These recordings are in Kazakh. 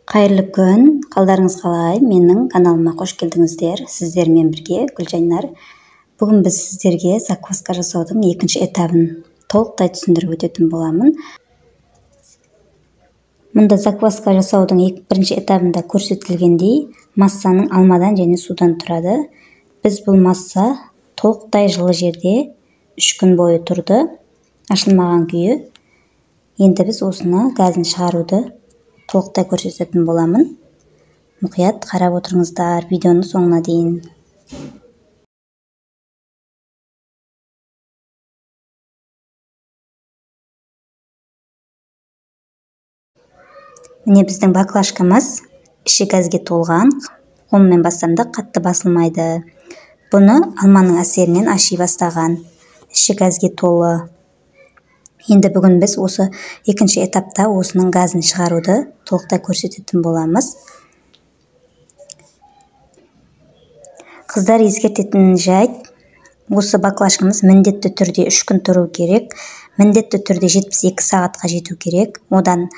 Қайырлы күн, қалдарыңыз қалай? Менің каналыма қош келдіңіздер. Сіздермен бірге Гүлжайнар. Бүгін біз сіздерге закваска жасаудың екінші этабын толықтай түсіндіріп өтетін боламын. Мұнда закваска жасаудың бірінші этабында көрсетілгендей массаның алмадан және судан тұрады. Біз бұл масса толықтай жылы жерде 3 күн бойы тұрды, ашылмаған күйі. Енді біз осыны газын шығаруды толықтай көрсететін боламын. Мұқият қарап отырыңыздар видеоның соңына дейін. Міне біздің баклажкамыз іші газге толған, қолмен бассам да қатты басылмайды. Бұны алманың әсерінен аши бастаған, іші газге толы. Енді бүгін біз осы екінші этапта осының газын шығаруды толықтай көрсететін боламыз. Қыздар, ескертетін жайт, осы баклажкамыз міндетті түрде 3 күн тұру керек, міндетті түрде 72 сағатқа жету керек. Одан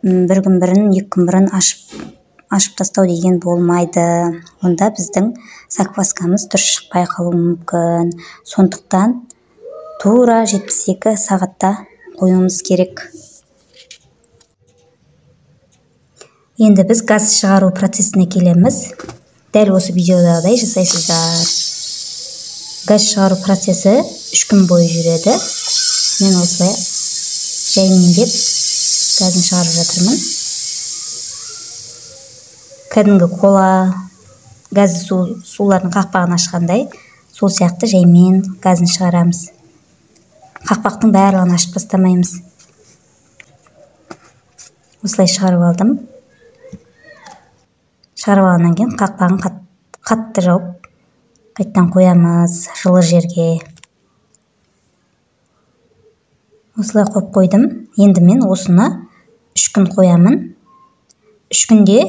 бір күн бұрын, 2 күн бұрын ашып тастау деген болмайды. Онда біздің закваскамыз дұрыс шықпай қалуы мүмкін. Сондықтан тура 72 сағатта қоюымыз керек. Енді біз газ шығару процесіне келеміз. Дәл осы видеодағыдай жасайсыздар. Газ шығару процесі 3 күн бойы жүреді. Мен осылай жаймендеп газын шығарып жатырмын. Кәдімгі кола газды сулардың қақпағын ашқандай, сол сияқты жаймен газын шығарамыз. Қақпақтың барлығын ашып тастамаймыз. Осылай шығарып алдым. Шығарып алғаннан кейін қақпағын қатты жауып қайттан қоямыз жылы жерге. Осылай қойып қойдым. Енді мен осыны 3 күн қоямын. 3 күнде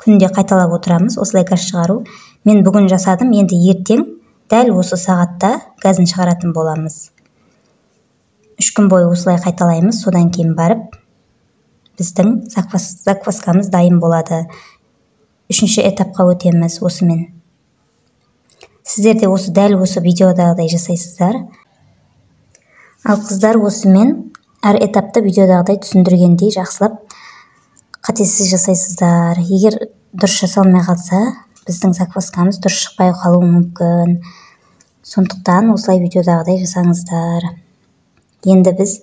күнде қайталап отырамыз осылай газ шығару. Мен бүгін жасадым, енді ертең дәл осы сағатта газын шығаратын боламыз. 3 күн бойы осылай қайталаймыз, содан кейін барып біздің закваскамыз дайын болады. 3-ші этапқа өтеміз осымен. Сіздер де осы дәл осы видеодағыдай жасайсыздар. Ал қыздар, осымен әр этапты видеодағыдай түсіндіргендей жақсылап қатесіз жасайсыздар. Егер дұрыс жасалмай қалса, біздің закваскамыз дұрыс шықпай қалуы мүмкін. Сондықтан осылай видеодағыдай жасаңыздар. Енді біз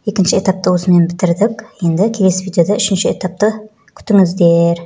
екінші этапты осымен бітірдік. Енді келесі видеода 3-ші этапты күтіңіздер.